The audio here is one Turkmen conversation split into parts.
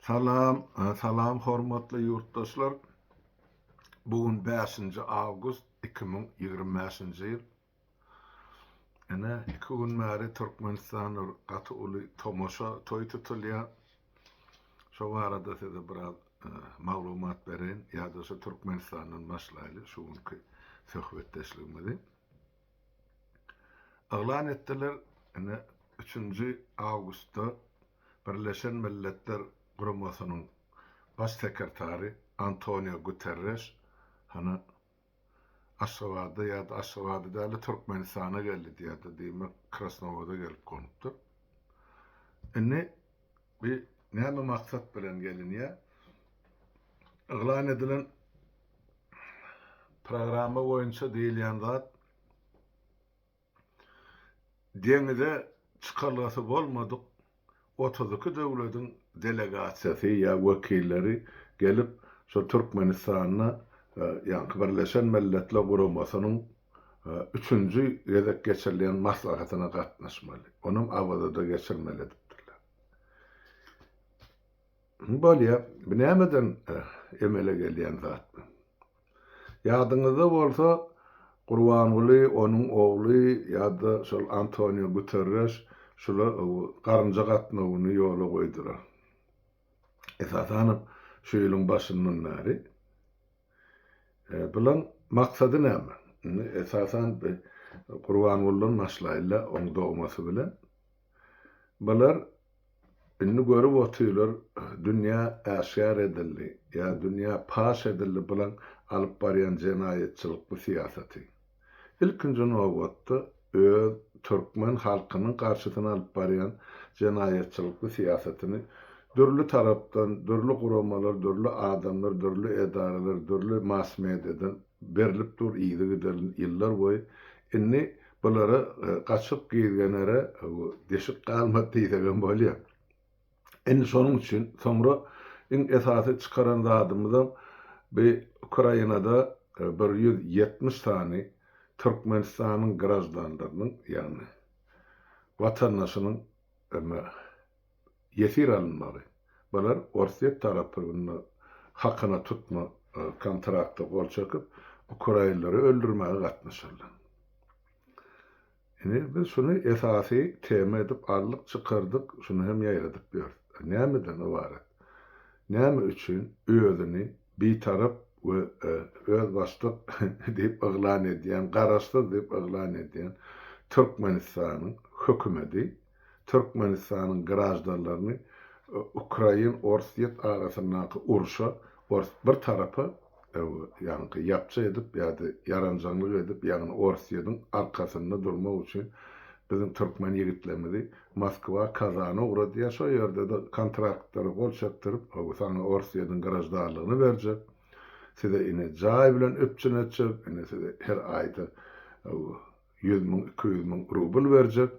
Salam, salam hormatly ýurtdaşlar. Bu gün bäşinji awgust 2025-nji ýyl. Ine, iki gün bäri Türkmenistanda bir gaty uly tomaşa, toý tutulýar. Şo barada size biraz maglumat bereýin ýa-da şu Türkmenistandan başlaýly şu günki söhbetdeşligimizi. Yglan etdiler, ine, üçünji awgustda Birleşen Milletler Guramasynyň Baş sekretary Antonio Guterreş hany Aşgabatda ýa-da Aşgabada däl-de Türkmenistana geldi diýýärdi, diýmek Krasnowoda gelip gonupdyr. Indi bi näme maksat bilen gelinýär? Yglan edilen programma boýunça diýilýän zat Deňize çykalgasy bolmadyk 32 döwlediň delegasiýasy ýa wekilleri gelip, şol Türkmenistanda ýaňky Birleşen Milletler Guramasynyň üçünji gezek geçirilýän maslahatyna gatnaşmaly. Onam Awazada geçirmeli edipdirler. Bolýa, bu nämeden emele gelýän zat bu? Ýadyňyzda bolsa, Gurbanguly, onuň ogly ýa-da şol Antonio Guterreş şular garynja gatnawyny ýola goýdular. Esasanam şu ýylyň başyndan bäri. Bulaň maksady näme? Indi esasan Gurbangulydan başlaýynda, oň dogmasy bilen. Bular Indi görüp otyrlar, dünýä äşgär edildi, ýa dünýä paş edildi bulaň alyp barýan jenaýatçylykly syýasaty. Ilkinji nobatda öz türkmen halkynyň garşysyna alyp barýan jenaýatçylykly syýasatyny dürli tarapdan, dürli guramalar, dürli adamlar, dürli edaralar, dürli mass mediadan berlip dur yzygiderli ýyllar boýy. Indi Bulara gaçyp gizlenere deşik galmady diýsegem bolýar. Indi şonuň üçin soňra iň esasy çykaran zadymyzam bi Ukrainada 170 sany Türkmenistanyň graždanlarynyň, ýagny watandaşynyň ýesir alynmagy. Bular Orsýet tarapynda hakyna tutma kontrakta gol çekip, ukrainleri öldürmäge gatnaşarlar. Indi biz şuny esasy tema edip aldyk, çykardyk, şuny hem ýaýradyp ýörüs. Nämeden ybarat? Näme üçin özüni bitarap we özbaşdak diýip yglan edýän, garaşsyz diýip yglan edýän Türkmenistanyň hökümeti Türkmenistanyň graždanlaryny Ukrain-Orsýet arasyndaky urşa ors bir tarapa ýaňky ýapja edip ýa-da ýaranjaňlyk edip ýagny Orsýediň arkasynda durmak üçin biziň türkmen ýigitlerimizi Moskwa, Kazana ugradýar şo ýerde-de kontraktlara gol çekdirip saňa Orsýediň graždanlygyny berjek size ine jaý bilen üpjün etjek ine size her aýda 100 müň 200 müň rubl berjek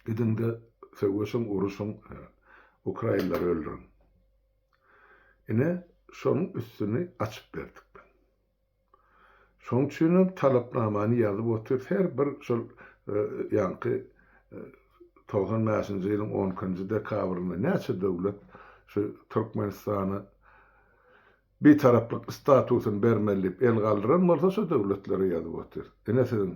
Gidiň-de, söweşiň, uruşyň, ukrainleri öldüriň. Ine, şonuň üstüni açyp berdik biz. Şonuň üçinem talapnamany ýazyp otyrys. Her bir şol ýaňky 95-nji ýylyň on ikinji dekabrynda näçe döwlet şu Türkmenistana Bitaraplyk statusyny bermeli diýip el galdyran bolsa şo döwletlere ýazyp otyr. Ine siziň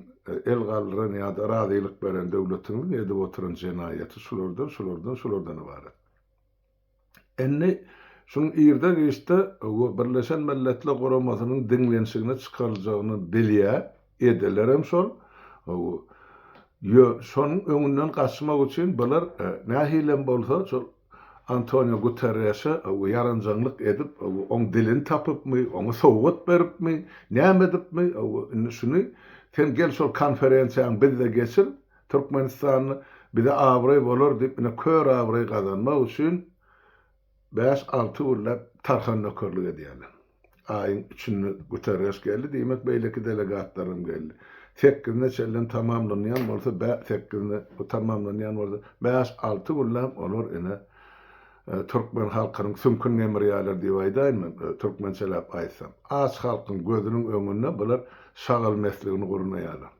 el galdyran ýa-da razylyk beren döwletiňiziň edip oturan jenaýaty şulardan, şulardan, şulardan ybarat. Indi şunuň irde-giçde Birleşen Milletler Guramasynyň diňlenişigine çykaryljagyny bilýär, edelerem şol. Ýö, şonuň öňünden gaçmak üçin bular nähilem bolsa şol Antonio Guterreşe ýaranjaňlyk edip, oň dilini tapypmy, oňa sowgat beripmi, näme edipmi, indi şuny sen gel şol konferensiýaňy bizde geçir, Türkmenistanda, bize abraý bolar diýip, ine kör abraý gazanmak üçin bäş-alty günläp tarhan nökerlik edýärler. Aýyň üçünde Guterreş geldi, diýmek beýleki delegatlaram geldi. Sekizine çenlem tamamlanýan bolsa, bä, sekizine bu tamamlanýan bolsa, bäş-alty günläp olar ine türkmen halkynyň süňküni gemirýärler diýip aýdaýyn men, türkmençeläp aýtsam. Aç halkyň gözüniň öňünde bular şagal mesligini gurnaýarlar.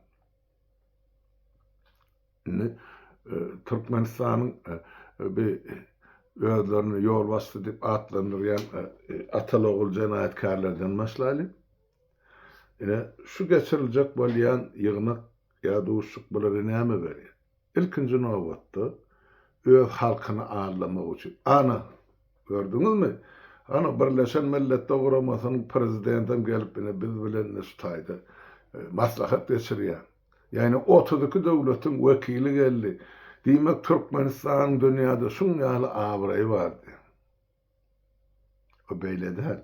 Indi Türkmenistanyň bi. özlerini ýolbaşçy diýip atlandyrýan ataly-ogul jenaýatkärlerden başlaýlyň. Ine, şu geçiriljek bolýan ýygnak ýa duşuşyk bulara näme berýär? Ilkinji nobatda, öz halkyny aldamak üçin. Ana, gördüňizmi? Ana, Birleşen Milletler Guramasynyň prezidentem gelip, ine, biz bilen ine şu taýda maslahat geçirýär. Ýagny 32 döwletiň wekili geldi. Diýmek, Türkmenistanyň dünýäde şuň ýaly abraýy bar diýýär. O beýle däl.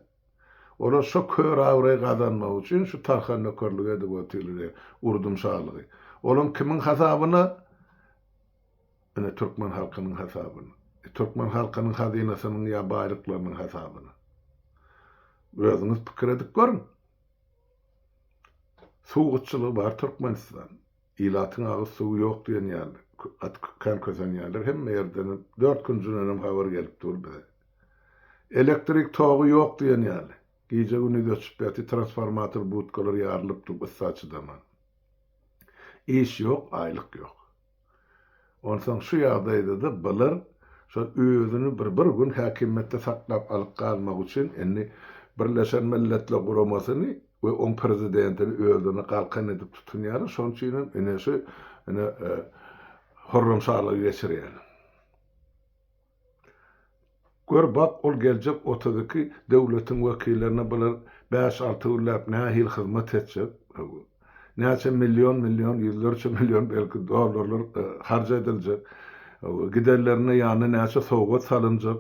Olar şo kör abraý gazanmak üçin şu tarhan nökerligi edip otyrlar, urdum şalygy. Olam kimiň hasabyna? Ine, türkmen halkynyň hasabyna. Türkmen halkynyň hazynasynyň ýa baýlyklarynyň hasabyna. Özüňiz pikir edip görüň. Suw gytçylygy bar Türkmenistan. Ilatyň agyz suwy ýok diýen ýaly. Gaty kän kösenýärler. Hemme ýerdenem, dört künjündenem habar gelip dur bize. Elektrik togy ýok diýen ýaly. Gije-gündiz öçüp ýatyr, transformator budkalar ýarylyp dur yssa çydaman. Iş ýok, aýlyk ýok. Onsoň şu ýagdaýda-da bular şol özüni bir bir gün häkimiýetde saklap alyp galmak üçin indi Birleşen Milletler Guramasyny we oň prezidentini özlerine galkan edip tutunýarlar. Şonuň üçin hem ine şu ine horramşalygy geçirýärler. Gör bak ol geljek 32 döwletiň wekillerine bular bäş-alty günläp nähili hyzmat etjek, näçe million-million, ýüzlerçe million belki dollarlar harç ediljek, gidenlerine ýanyna näçe sowgat salynjak.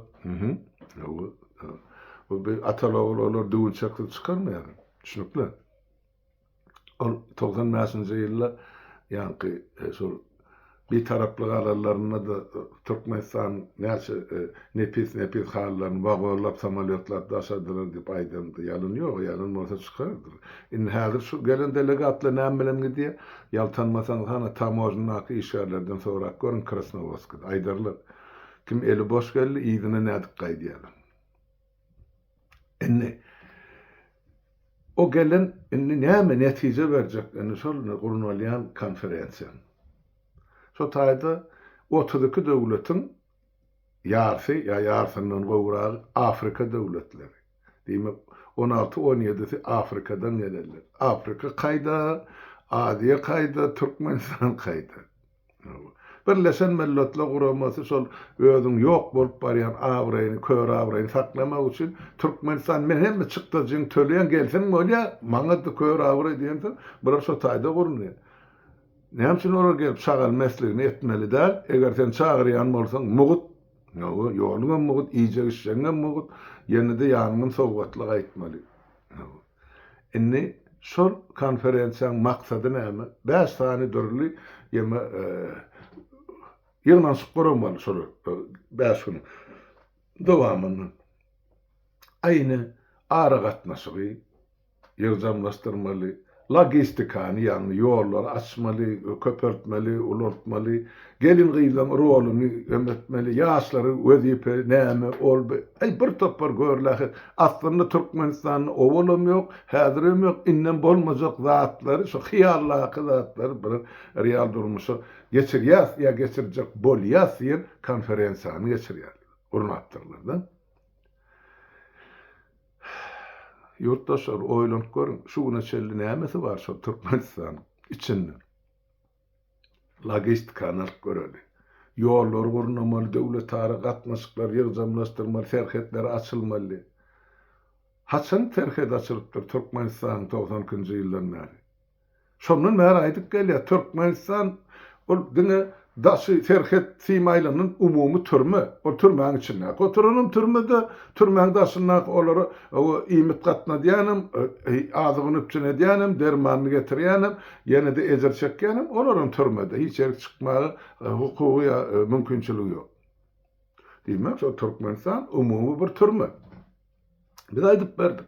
Bu bir ataly-ogul olar düwünçeksiz çykarmaýar. Düşnükli. Ol 95-nji ýylda ýaňky şol Bitaraplyk alanlarynda-da Türkmenistan näçe nepis-nepis halylaryny wagonlap, samolýotlap daşadylar diýip aýdandy. Ýalan ýok, ýalan bolsa çykardyr. Indi häzir şu gelen delegatlar näme bilen gidýär? Ýaltanmasaňyz hany tamožnadaky işgärlerden sorap görüň Krasnowodskide. Aýdarlar. Kim eli boş geldi, yzyna nädip gaýdýarlar. Indi o gelen indi näme netije berjek indi şol gurnalýan konferensiýa. Şo taýda 32 döwletiň ýarsy ýa ýarsyndan gowragy Afrika döwletleri. Diýmek, 16-17-si Afrikadan gelenler. Afrika kaýda, Aziýa kaýda, Türkmenistan kaýda? Birleşen Milletler Guramasy şol özüň ýok bolup barýan abraýyny, kör abraýyny saklamak üçin Türkmenistan men hemme çykdajyňy töleýän gelseň bolýa, maňa-da kör abraý diýensoň, bular şo taýda gurunýar. Näme üçin olar gelip şagal mesligini etmeli däl? Eger sen çagyrýan bolsaň mugt, ýoluňam mugt, iýjek-içjegiňem mugt, ýene-de ýanyňdan sowgatly gaýtmaly. Indi şol konferensiýanyň maksady näme? Bäş sany dürli ýeme ýygnanyşyk guramaly şol bäş günüň dowamynda. Aýny aragatnaşygy ýygjamlaşdyrmaly, logistikany, ýagny ýollary açmaly, köpeltmeli, ulaltmaly, gelin-gyzlaryň roluny hem etmeli, ýaşlary wezipe näme, ol bu, aý bir topar görlähet. Aslynda Türkmenistanda owalam ýok, häzirem ýok, indem bolmajak zatlary, şu hyýaldaky zatlary bir real durmuşa geçirýäs ýa geçirjek bolýas diýen konferensiýany geçirýärler, gurnapdyrlar-da. Ýurtdaşlar, oýlanyp görüň, şu güne çenli nämesi bar şol Türkmenistanyň içinde? Logistikany alyp göreli. Ýollary gurnamaly, döwletara gatnaşyklary ýygjamlaşdyrmaly, serhetler açylmaly. Haçan serhet açylypdyr Türkmenistanyň 92-nji ýyldan bäri? Şondan bäri aýdyp gelýär, Türkmenistan ol diňe daşy serhet sim aýlanan umumy türme. Ol türmäň içindäki oturanam türmede, türmäň daşyndaky olara iýmit gatnadýanam, azygyny üpjün edýänem, dermanyny getirýänem, ýene-de ejir çekýänem, olaram türmede. Hiç ýerik çykmaga hukugy ýa mümkinçiligi ýok. Diýmek, şol Türkmenistan umumy bir türme. Biz aýdyp berdik.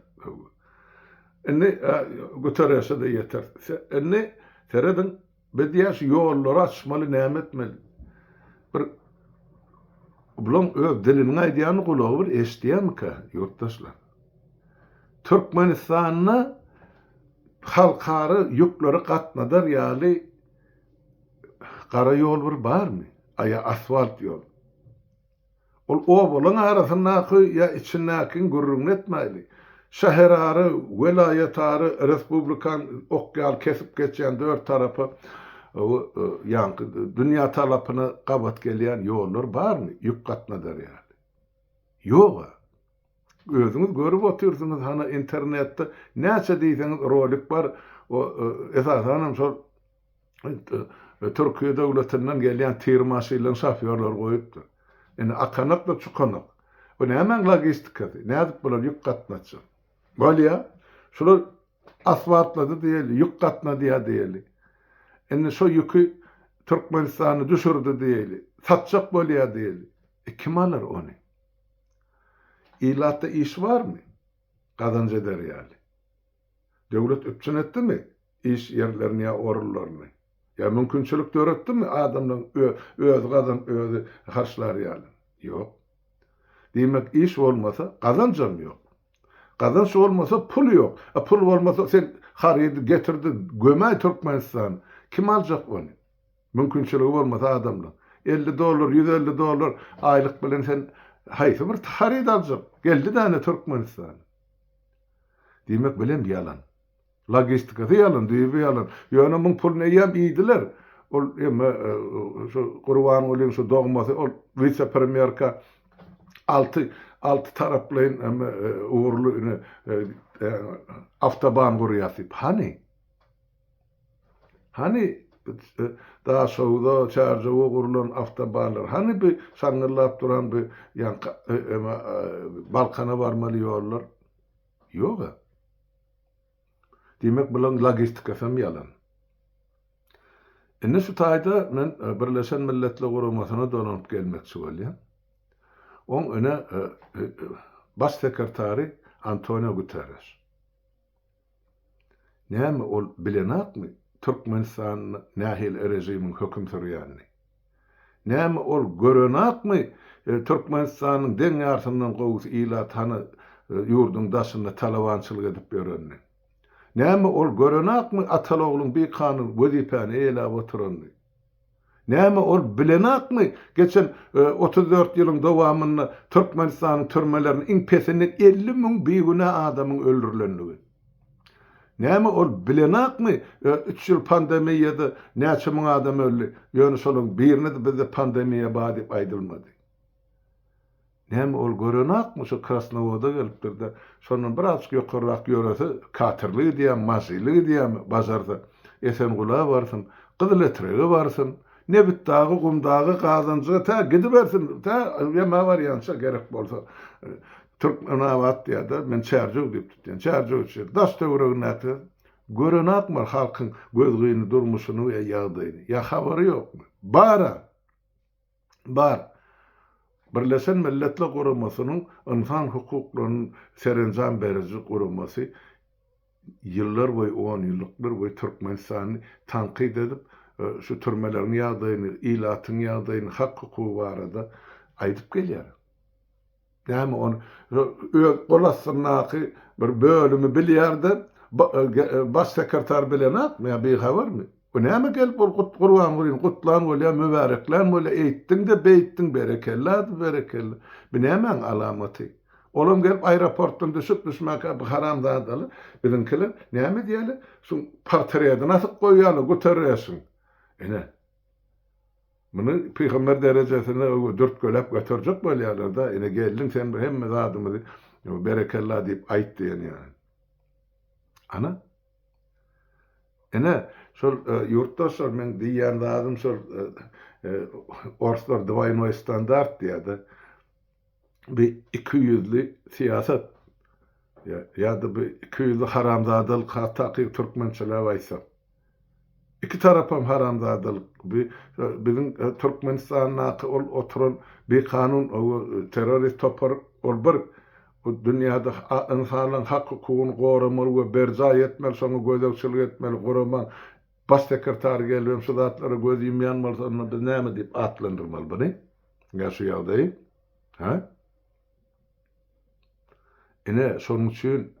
Indi Guterreşe-de ýeter. Indi serediň, biz diýýär şu ýollary açmaly, näme etmeli? Bir bulaň öz diliniň aýdýanyny gulagy bir eşidýärmikä ýurtdaşlar? Türkmenistanda halkara ýükleri gatnadar ýaly gara ýol bir barmy? Aýa asfalt ýol. Ol obalaň arasyndaky ýa içindäkiň gürrüňini etmäýli. Şäherara, welaýatara, respublikaň ok ýaly kesip geçýän dört tarapa ýaňky dünýä talapyna gabat gelýän ýollar barmy ýük gatnadar ýaly? Ýog-a. Özüňiz görüp otyrsyňyz hana internetde näçe diýseňiz rolik bar, o esasanam şol Türkiýe döwletinden gelýän tir maşynlaryň şofýorlary goýupdyr. Indi akanak-da çukanak. Bu nämäň logistikasy? Nädip bular ýük gatnatjak? Bolýa. Şular asfaltlady diýeli, ýük gatnadýar diýeli. Indi şo ýüki Türkmenistanda düşürdi diýeli. Satjak bolýar diýeli. E kim alar ony? Ilatda iş barmy? Gazanç eder ýaly. Döwlet üpjün etdimi iş ýerlerini ýa orunlaryny? Ýa mümkinçilik döretdimi adamlaryň özi gazanyp özi harçlar ýaly? Ýok. Diýmek iş bolmasa gazanjam ýok. Gazanç bolmasa pul ýok. A pul bolmasa sen harydy getirdi gömäý Türkmenistana. Kim aljak ony? Mümkinçiligi bolmasa adamlaň. 50 dollar, 150 dollar aýlyk bilen sen haýsy bir haryt aljak? Geldi däne Türkmenistana. Diýmek bilem ýalan. Logistikasy ýalan, düýbi ýalan. Ýöne muň puluny eýýäm iýdiler. Ol emme şu Gurbangulyň şu dogmasy ol wise-premýerka alty alty taraplaýyn emme ugurly ine awtoban gurýas diýip. Hany? Hany Daşogza, Çärjewe gurlan awtobanlar? Hany bu şaňňyllap duran bu ýaňky emme Balkana barmaly ýollar? Ýog-a. Diýmek, bularyň logistikasam ýalan. Indi şu taýda men Birleşen Milletler Guramasyna dolanyp gelmekçi bolýan. Oň ine Baş sekretary Antonio Guterreş. Näme ol bilenakmy Türkmenistanda nähili režimiň höküm sürýänini? Näme ol görenakmy Türkmenistanyň deň ýarsyndan gowusy ilat hany ýurduň daşynda talabançylyk edip ýörenini? Näme ol görenakmy ataly-ogluň bikanun wezipäni eýeläp oturanyny? Näme ol bilenakmy geçen 34 ýylyň dowamynda Türkmenistanyň türmelerinde iň pesinden 50 müň bigünä adamyň öldürilenligi? Näme ol bilenakmy üç ýyl pandemiýada näçe müň adam öldi, ýöne şolaryň birine-de bizde pandemiýa bar diýip aýdylmady. Näme ol görenakmy şu Krasnowoda gelipdir-de, şondan birazjyk ýokarrak ýörese katerli gidýärmi, maşynly gidýärmi, bajarsa Esengula barsyn, Gyzyletrege barsyn, Nebitdagy, Gumdagy, Gazanjyga tä gidibersin, tä ýeme barýança gerek bolsa Türkmenabat diýýär-de, men Çärjew diýip tutýan, Çärjew üçin daş-töweregindäki görenakmy halkyň gözgyny durmuşyny we ýagdaýyny, ýa habary ýokmy? Bar-a! Bar. Birleşen Milletler Guramasynyň ynsan hukuklaryny serenjam beriji guramasy ýyllar boýy, onýyllyklar boýy Türkmenistany tankyt edip, şu türmeleriň ýagdaýyny, ilatyň ýagdaýyny, hak-hukugy barada aýdyp gelýär. Näme ony öz gol astyndaky bir bölümi bilýär-de, baş sekretar bilenokmy ýa bihabarmy? Bu näme gelip ol Gurbangulyny gutlan bolýar, mübäreklän bolýar, eýtdiň-de, beýtdiň, berekella-da, berekella. Bu nämäň alamaty? Olam gelip aeroportdan düşüp, düşmäkä bu haramzadalar, biziňkiler näme edýärler? Şuň portretini asyp goýýarlar Guterreşiň. Ine. Muny pygamber derejesine dürtgeläp göterjek bolýarlar-da, ine geldiň sen bir hemme zadymyzy berekella diýip aýt diýen ýaly. Ana. Ine, şol ýurtdaşlar meň diýýän zadym şol orslar dwaýnoý standart diýýär-de. Bir ikiýüzli syýasat ýa-da bir ikiýüzli haramzadalyk has takyk türkmençeläp aýtsak. Iki tarapam haramzadalyk. Bu biziň Türkmenistandaky ol oturan bikanun terrorist topar ol bir. Bu dünýäde ynsanlaryň hak-hukugyny goramaly we berjaý etmeli, şoňa gözegçilik etmeli guramaň baş sekretary gelibem şu zatlara göz ýumýan bolsa onda biz näme diýip atlandyrmaly buny? Ýa şu ýagdaýy? Hä? Ine, şonuň üçin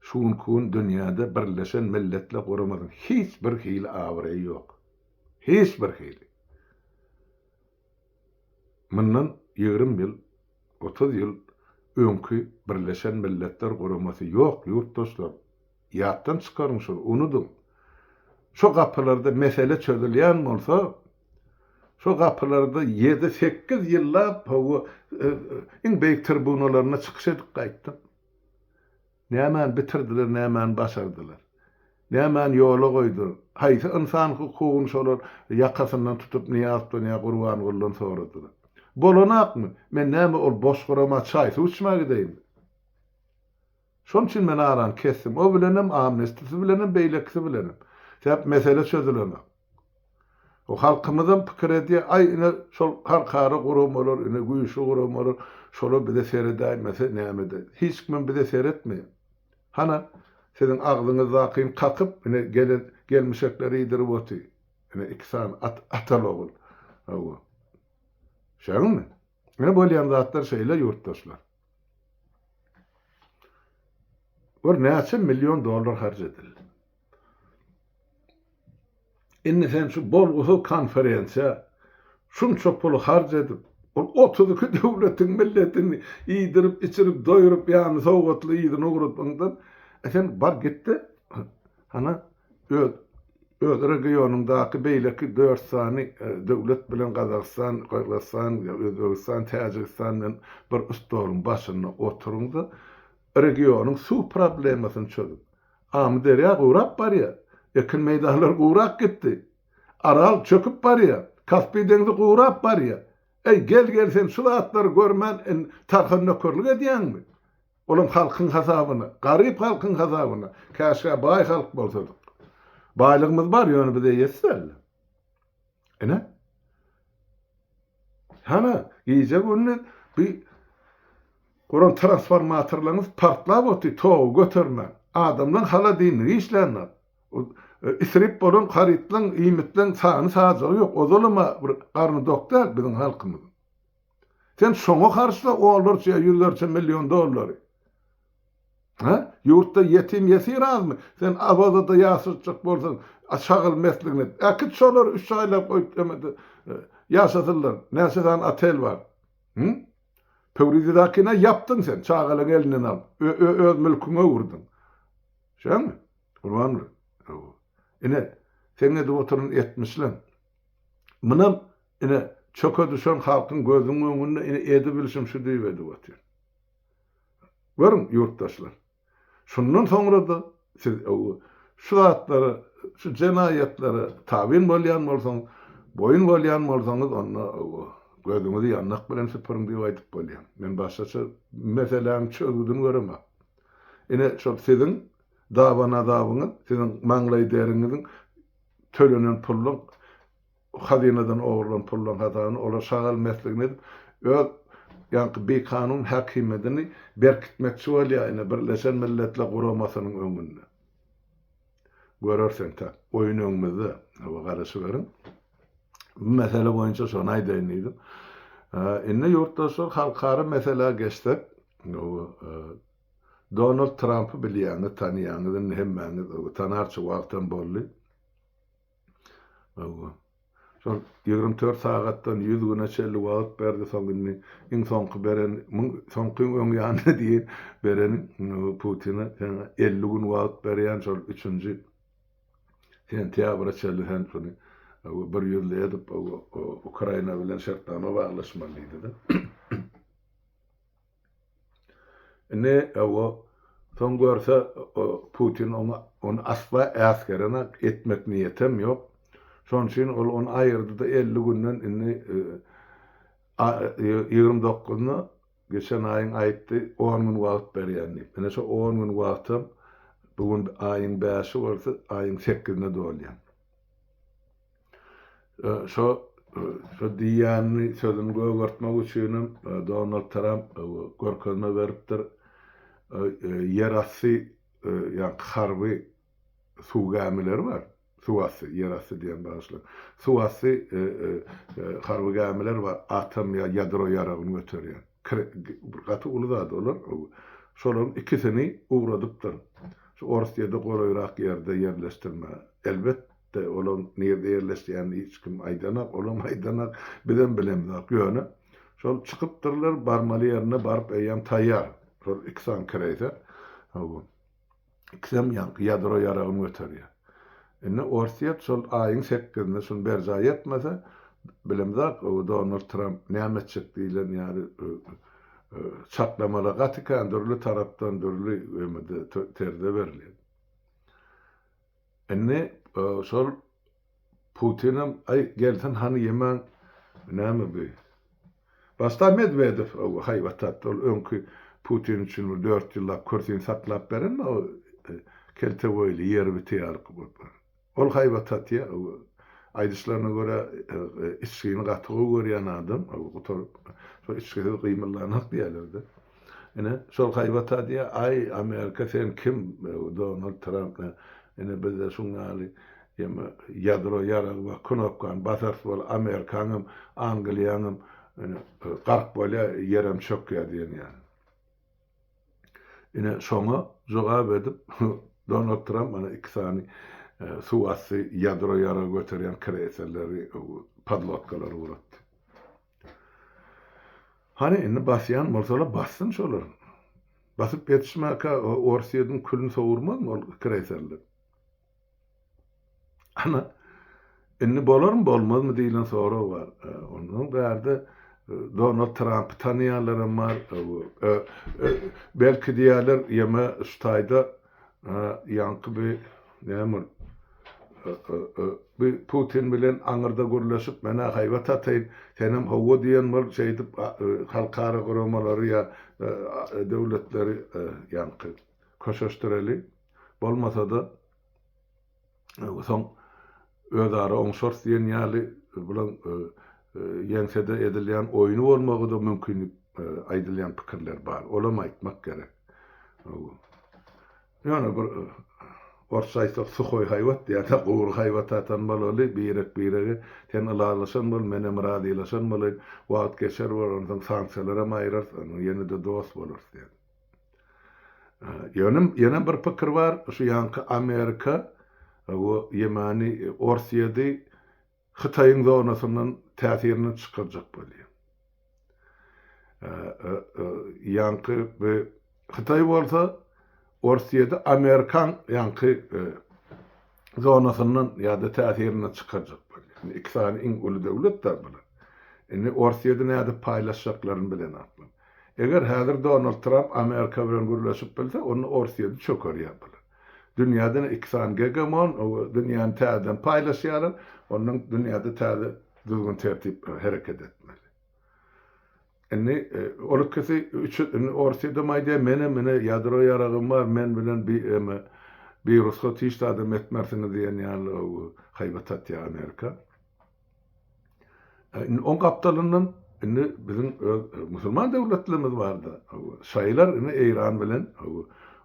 şu günki gün dünýäde Birleşen Milletler Guramasynyň hiç bir hili abraýy ýok. Hiç bir hili. Mundan 20 ýyl. 30 ýyl öňki Birleşen Milletler Guramasy ýok, ýurtdaşlar. Ýatdan çykaryň şony, unudyň. Şo gapylarda mesele çözülýän bolsa, şo gapylarda ýedi-sekiz ýyllap, hawa, iň beýik tribunalarynda çykyş edip gaýtdym. Nämäni bitirdiler, nämäni başardylar? Nämäni ýola goýdular? Haýsy ynsan hukugyny şolar ýakasyndan tutup Nyýazowdan ýa Gurbangulydan soradylar? Bolanakmy? Men näme ol boş gurama çaý-suw içmäge gideýinmi? Şonuň üçin men arany kesdim. O bilenem, amnestisi bilenem, beýlekisi bilenem. Sebäp mesele çözülenok. O halkymyzam pikir edýär, aý ine şol halkara guramalar, ine güýçli guramalar şolar bize seredäýmese näme eder. Hiç kimem bize seretmeýär. Hana, siziň agzyňyzdakyny kakyp, ine gelen gelmişekleri iýdirip otyr. Ine iki sany at, ataly-ogul. Hawa. Şeňmi? Ine bolýan zatlar şeýle ýurtdaşlar. Gör näçe million dollar harç edildi. Indi sen şu bolgusyz konferensiýa şunça puly harç edip, ol 32 döwletiň milletini iýdirip, içirip, doýuryp, ýany sowgatly yzyna ugratmaňdan, e sen bar git-de, hana, öz öz regionyňdaky beýleki dört sany döwlet bilen Gazagystan, Gyrgyzystan, Özbegistan, Täjigistan bilen bir stoluň başynda oturyň-da, regionyň suw problemasyny çözüň. Amyderýa gurap barýar. Ekin meýdanlary gurap gitdi. Aral çöküp barýar. Kaspi deňzi gurap barýar. Eý, gel-gel sen şu zatlary görmän indi tarhan nökerlik edýäňmi? Olam halkyň hasabyna, garyp halkyň hasabyna. Käşgä baý halk bolsadyk. Baýlygymyz bar, ýöne biz eýesi däl. Ine. Hana, gije-gündiz bi guran transformatorlaryňyz partlap otyr, togy götermän. Adamlaň holodilnigi işlänok. Isrip bolan harytlaň, iýmitleň sany-sajagy ýok. Ozalam-a bir garny dok däl biziň halkymyzyň. Sen şoňa harçla onlarça ýa ýüzlerçe million dollary. Hä? Ýurtda ýetim-ýesir azmy? Sen Awazada ýaşatjak bolsaň, şagal mesligini et. Äkit şolary üç aýlap goýup emede ýaşasynlar. Näçe sany otel bar? Hü? Pöwrizedäkini ýapdyň sen, çagalaryň elinden alyp. Öz mülküňe öwürdiň. Şeýdemi? Gurbanguly. Hawa. Ine, seň edip oturan etmişleň. Munam ine, çöke düşen halkyň gözüniň öňünde ine edibilşim şu diýip edip otyr. Görüň, ýurtdaşlar. Şundan soňra-da siz şu zatlara, şu jenaýatlara tabyn bolýan bolsaňyz, boýun bolýan bolsaňyz, onda gözüňizi ýandak bilen süpüriň diýip aýdyp bolýar. Men başgaça meseläniň çözgüdini göremok. Ine, şol siziň daban azabyňyz, siziň maňlaý deriňiziň tölenen puluň hazynadan ogurlan pullaryň hasabyna olar şagal mesligini edip, öz ýaňky bikanun häkimiýetini berkitmekçi bolýar ine Birleşen Milletler Guramasynyň öňünde. Görersiň entek, oýun öňümizde, hawa garaşyberiň. Bu mesele boýunça şony aýdaýyn diýdim. Indi ýurtdaşlar halkara meselä geçsek, Donald Trampy bilýäňiz, tanaýaňyz indi hemmäňiz, tanarça wagtam boldy. Hawa. Şol 24 sagatdan 100 güne çenli wagt berdi, soň indi iň soňky beren, muň soňkyň öň ýanynda diýen bereni Putine sen 50 gün wagt berýän şol üçünji sentýabra çenli sen şuny bir ýüzli edip Ukraina bilen şertnama baglaşmaly diýdi-de. Indi hawa, soň görse Putin oňa ony asla äsgerenak, etmek niýetem ýok. Şonuň üçin ol ony aýyrdy-da 50 günden indi 29-na geçen aýyň aýtdy, on gün wagt berýän diýip. Ine şo on gün wagtam bu gün aýyň bäşi bolsa, aýyň sekizine dolýar. Şo şo diýýänini sözüni gögertmek üçinem Donald Tramp görkezme beripdir. Ýerasty ýaňky harby suw gämileri bar. Suwasty, ýerasty diýen bagyşlaň. Suwasty harby gämiler bar, atom ýa ýadro ýaragyny göterýän. Gaty uly zat olar. Şolaryň ikisini ugradypdyr. Şu Orsýede golaýrak ýerde ýerleşdirmäge. Elbet, De, olaň nirde ýerleşýänini hiç kim aýdanak, olam aýdanak, bizem bilemzok. Ýöne, Şol çykypdyrlar, barmaly ýerine baryp eýýäm taýýar. Şol iki sany kreýser. Hawa. Ikisem ýaňky ýadro ýaragyny göterýär. Indi Orsýet şol aýyň sekizinde şuny berjaý etmese, bilemzok, Donald Tramp näme etjek diýlen ýaly çaklamalar gaty kän dürli tarapdan dürli terzde berilýär. Indi şol Putinem aý gelsin hany ýemäň näme bi. Başda Medwedew haýbat atdy ol öňki Putin üçin bir dört ýyllap kürsini saklap beren o kelte boýly ýer biti ýaly ol haýbat atýa aýdyşlaryna görä içgini gaty gowy görýän adam gutaryp şo içgisiz gymyldanok diýýärler-de. Ine, şol haýbat adýar, Aý, Amerika sen kim, Donald Tramp nä, ine bizde şuň ýaly ýeme ýadro ýaragy bar, knopkany basarys bol, Amerikaňam, Angliýaňam ine gark bolýar, ýerem çökýär diýen ýaly. Ine, şoňa jogap edip, Donald Tramp mana iki sany suw asty ýadro ýaragy göterýän kreýserleri, podlodkalary ugratdy. Hany indi basýan bolsalar bassyn şolar. Basyp ýetişmäkä Orsýediň külüni sowurmazmy ol kreýserler. Ana indi bolarmy bolmazmy diýlen sorag bar. Ondan bärde Donald Trampy tanaýanlaram bar. Belki diýerler ýeme şu taýda Ýaňky bi näme ol? Bi Putin bilen aňyrda gürleşip, men-ä haýbat ataýyn, senem hawa diýen bol, şeýdip halkara guramalary ýa döwletleri ýaňky köşeşdireli. Bolmasa-da soň özara oňşarys diýen ýaly bulaň ýeňsede edilýän oýny bolmagy-da mümkin diýip aýdylýan pikirler bar. Olam aýtmak gerek. Ýöne bir orsça aýtsak suhoý haýbat diýýär-de, gury haýbat atan bolaly, birek-birege sen ylalaşan bol, menem razylaşan bolaýyn, wagt geçer bor, onsoň sanksiýalaram aýyrarys, onsoň ýene-de dost bolarys diýen. Ýöne ýene bir pikir bar, şu ýaňky Amerika we ýemany Orsýedi Hytaýyň zonasyndan täsirinden çykarjak bolýar. Ýaňky bu Hytaý bolsa Orsýedi Amerikan ýaňky zonasyndan ýa-da täsirinden çykarjak bolýar. Indi iki sany iň uly döwlet-dä bular. Indi Orsýedi nädip paýlaşjaklaryny bilenoklar. Eger häzir Donald Tramp Amerika bilen gürleşip bilse, onda Orsýeti çökerýär bular. Dünýäde iki sany gegemon, dünýäni täzeden paýlaşýarlar, ondan dünýäde täze düzgün-tertip hereket etmeli. Indi ol ikisi, üçi, indi Orsýedem aýdýar, menem ine ýadro ýaragym bar, men bilen bi eme birugsat hiç zadam etmersiňiz diýen ýaly haýbat atýar Amerika. Indi oň gapdalyndan indi biziň öz musulman döwletlerimiz barda. Şaýylar indi Eýran bilen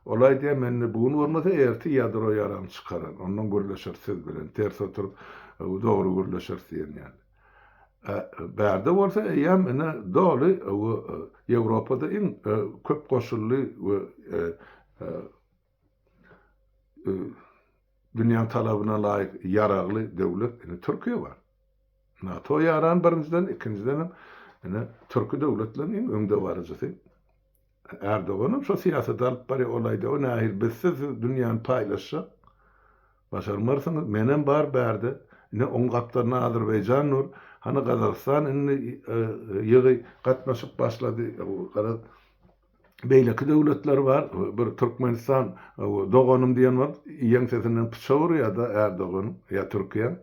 ol aýdýar men indi bu gün bolmasa ertir ýadro ýaragyny çykaran. Ondan gürleşeris siz bilen. Ters oturyp dogry gürleşeris diýen ýaly. Bärde bolsa eýýäm ine doly Ýewropada iň köp goşunly we Dünýäň talabyna laýyk ýaragly döwlet ine Türkiýe bar. NATO ýaran birinjiden, ikinjidenem ine türki döwletleriň iň öňdebaryjysy. Erdoganam şo syýasaty alyp barýar, ol aýdýar, o nähili bizsiz siz dünýäni paýlaşjak, başarmarsyňyz, menem bar bärde, ine oň gapdalynda Azerbaýjan dur, hany Gazagystan indi ýygy gatnaşyp başlady, garaz Beýleki döwletler bar, bir Türkmenistan doganym diýen bolup ýeňsesinden pyçak urýar-da Erdoganyň ýa Türkiýäň.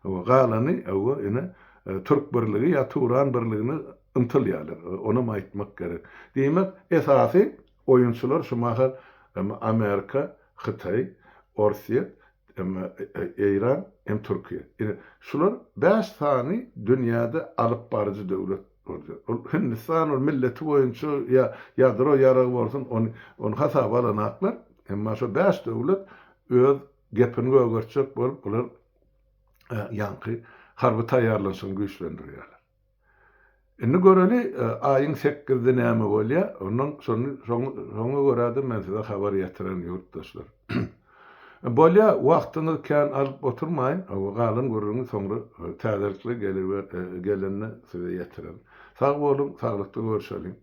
Galany ine Türk birligi ýa Turan birligine ymtylýarlar. Onam aýtmak gerek. Diýmek, esasy oýunçylar şu mahal Amerika, Hytaý, Orsýet, Hem Eýran, hem Türkiýe. Ine, şular bäş sany dünýäde alyp baryjy döwlet boldy. Ol Hindistan ol milleti boýunça ýa ýadro ýaragy bolsun, ony ony hasaba alanaklar. Emma şo bäş döwlet öz gepini gögertjek bolup, bular ýaňky harby taýýarlanyşyny güýçlendirýärler. Indi göreli, aýyň sekizinde näme bolýar, ondan şony şoňa görä-de men size habar ýetiren ýurtdaşlar. Bolýar, wagtyňyzy kän alyp oturmaýyn, galan gürrüňi soňra täzelikler gelende size ýetirerin. Sag boluň, saglykda görşeliň.